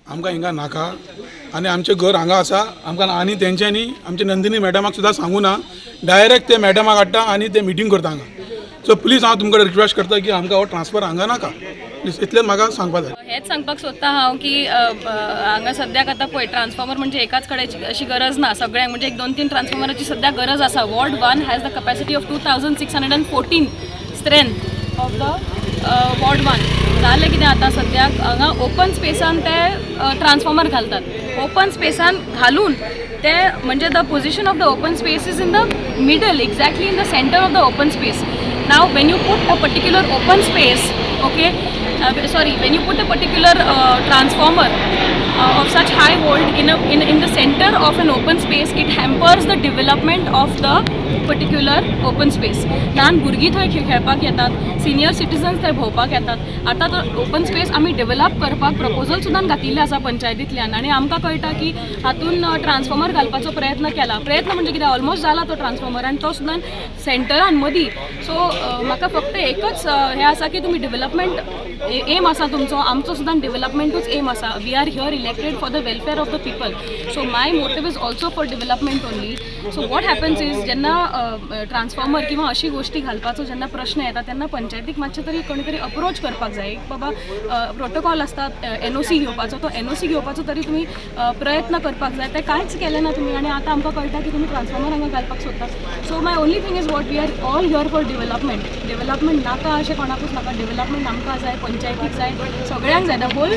आमकां हिंगा नाका आनी आमचें घर हांगा आसा आमकां. आनी तेंच्यांनी आमच्या नंदिनी मॅडमाक सुद्दां सांगू ना, डायरेक्ट ते मॅडमाक हाडटा आनी ते मिटींग करता हांगा. सो प्लीज, हांव तुमकां रिक्वेस्ट करता की आमकां हो ट्रान्सफर हांगा नाका. प्लीज, इतलें म्हाका सांगपा जाय. हेच सांगपाक सोदता हांव की हांगा सद्याक आतां पळय, ट्रान्सफॉर्मर म्हणजे एकाच कडेन अशी गरज ना सगळ्यांक, म्हणजे एक दोन तीन ट्रान्सफॉर्मराची सद्या गरज आसा. Ward 1 has the capacity of 2614 strength of the ward 1. जालें कितें, आतां सद्याक हांगा ओपन स्पेसान ते ट्रान्सफॉर्मर घालतात. ओपन स्पेसान घालून ते म्हणजे the position of the open space is in the middle, exactly in the center of the open space. Now when you put a particular open space, okay, sorry, when you put a particular transformer of such high volt in the center of an open space, it hampers the development of the particular open space. ल्हान भुरगीं थंय खेळपाक येतात, senior citizens थंय भोंवपाक येतात. आतां तो ओपन स्पेस आमी डेव्हलप करपाक प्रपोजल सुद्दां घातिल्लें आसा पंचायतींतल्यान आनी आमकां कळटा की हातून ट्रान्सफॉर्मर घालपाचो प्रयत्न केला. प्रयत्न म्हणजे कितें, ऑलमोस्ट जाला तो ट्रान्सफॉर्मर आनी तो सुद्दां सेंटरान मदीं. सो म्हाका फक्त एकच हें आसा की तुमी डेव्हलपमेंट एम आसा तुमचो, आमचो सुद्दां डेव्हलपमेंटूच एम आसा. We are here elected for the welfare of the people, so my motive is also for development only. So what happens is, जेन्ना ट्रान्सफॉर्मर किंवा अशी गोष्टी घालपाचो जेन्ना प्रश्न येता, तेन्ना पंचायतीक मातशें तरी कोणी तरी अप्रोच करपाक जाय. एक बाबा प्रोटोकॉल आसतात एनओसी घेवपाचो, तो एनओसी घेवपाचो तरी तुमी प्रयत्न करपाक जाय. ते कांयच केलें ना तुमी आनी आतां आमकां कळटा की तुमी ट्रान्सफॉर्मर हांगा घालपाक सोदता. So my only thing is what, we are all here for development. Development नाका अशें कोणाकूच नाका. डेव्हलपमेंट आमकां जाय, पंचायतीक जाय, सगळ्यांक जाय. The whole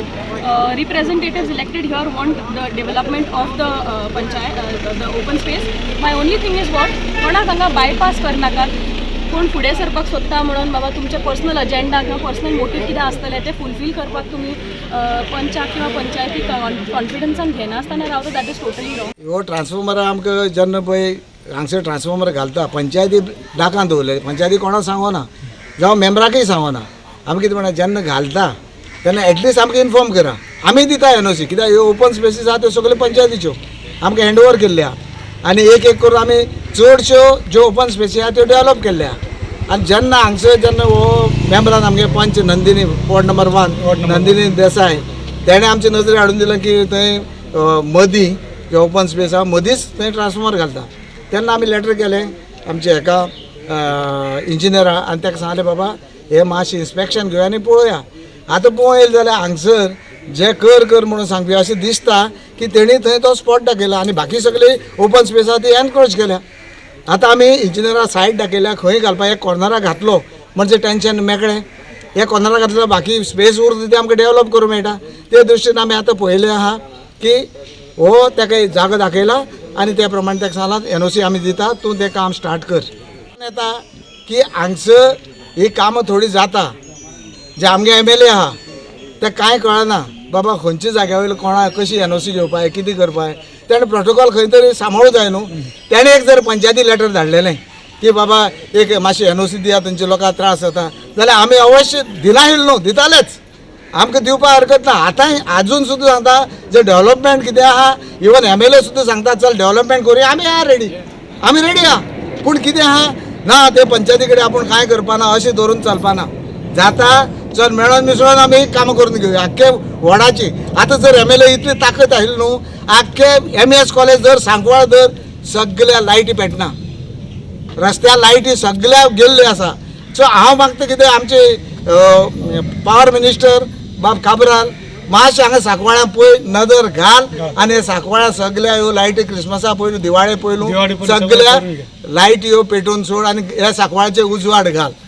representatives elected here want the development of the panchayat, the open space. My only thing is what, कोणाक हांगा बायपास करनाकात. कोण फुडें सरपाक सोदता म्हणून बाबा तुमचे पर्सनल अजेंडा किंवा पर्सनल मोटीव कितें आसतलें तें फुलफील करपाक तुमी पंचाक किंवा पंचायतीक कॉन्फिडन्सान घेनासतना रावता, that is totally wrong. हो ट्रान्सफॉर्मर आमकां जेन्ना पळय हांगसर ट्रान्सफॉर्मर घालता, पंचायती डाकान दवरले, पंचायती कोणाक सांगना जावं मेंबराकय सांगना. आमी कितें म्हणा, जेन्ना घालता तेन्ना एटलिस्ट आमकां इन्फॉर्म करा, आमी दिता एनओसी. कित्याक ह्यो ओपन स्पेसीस आहा त्यो सगल्यो पंचायतीच्यो, आमकां हँड ओवर केल्ले आहा आनी एक एक करून आमी चडश्यो ज्यो ओपन स्पेसी आहा त्यो डेवलप केल्ले आहा. आनी जेन्ना हांगसर जेन्ना हो मेंबरान आमगे पंच नंदिनी, वॉर्ड नंबर 1, नंदिनी देसाय, तेणें आमचे नजरे हाडून दिलें की थंय मदीं जे ओपन स्पेस आहा, मदींच थंय ट्रान्सफॉर्मर घालता. तेन्ना आमी लेटर केलें आमचे हेका इंजिनियरा आनी ताका सांगलें, बाबा हे मातशें इन्स्पेक्शन घेवया आनी पळोवया. आतां पळोवंक येयलें जाल्यार हांगसर जे कर कर म्हणून सांगपी अशें दिसता की तेणी थंय तो स्पॉट दाखयला आनी बाकी सगळी ओपन स्पेस आहा ती एनक्रोच केल्या. आतां आमी इंजिनियरा सायट दाखयल्या खंय घालपा. एक कॉर्नराक घातलो म्हणजे टेंशन मेकळें. हे कॉर्नराक घातलो, बाकी स्पेस उरता ती आमकां डेवलप करूं मेळटा. ते दृश्टीन आमी आतां पळयलें आहा की हो ताका जागो दाखयला आनी त्या प्रमाणे ताका सांगलां, एनओसी आमी दिता, तूं तें काम स्टार्ट कर. येता की हांगसर ही कामां थोडीं जाता, जे आमगे एमएलए आहा ते कांय कळना बाबा खंयच्या जाग्या वयलो कोणाक कशी एनओसी घेवपाक, कितें करपाक. तेणें प्रोटोकॉल खंय तरी सांबाळूं जाय न्हू. तेणें एक जर पंचायती लेटर धाडलेलें की बाबा एक मातशी एनओसी दिया, तुमच्या लोकांक त्रास जाता, जाल्यार आमी अवश्य दिनाशिल्लो न्हू, दितालेच. आमकां दिवपाक हरकत ना. आतां आजून सुद्दां सांगता, जे डेवलपमेंट कितें आहा, इवन एमएलए सुद्दां सांगता, चल डेवलपमेंट करुया, आमी आहा रेडी, आमी रेडी आहा. पूण कितें आहा ना, ते पंचायती कडेन आपूण कांय करपाना अशें धरून चलपाना जाता. चल मेळोन मिसळोन आमी कामां करून घेवया आख्खे वॉर्डाची. आतां जर एमएलए इतली ताकद आशिल्ली न्हू, आख्खे एमईएस कॉलेज जर, सांकवाळ जर, सगल्या लायटी पेटना, रस्त्यार लायटी सगल्या गेल्ल्यो आसा. सो हांव मागता कितें, आमचे पावर मिनिस्टर बाब काब्राल, मातशें हांगा सांकवाळ्यां पळय, नदर घाल आनी सांकवाळ्या सगल्या ह्यो लायटी क्रिसमसा पयलू, दिवाळे पयलू दिवाळे पयलू सगल्या सगळें करून घे. लायटी ह्यो पेटोवन सोड आनी ह्या सांकवाळाचे उजवाड घाल.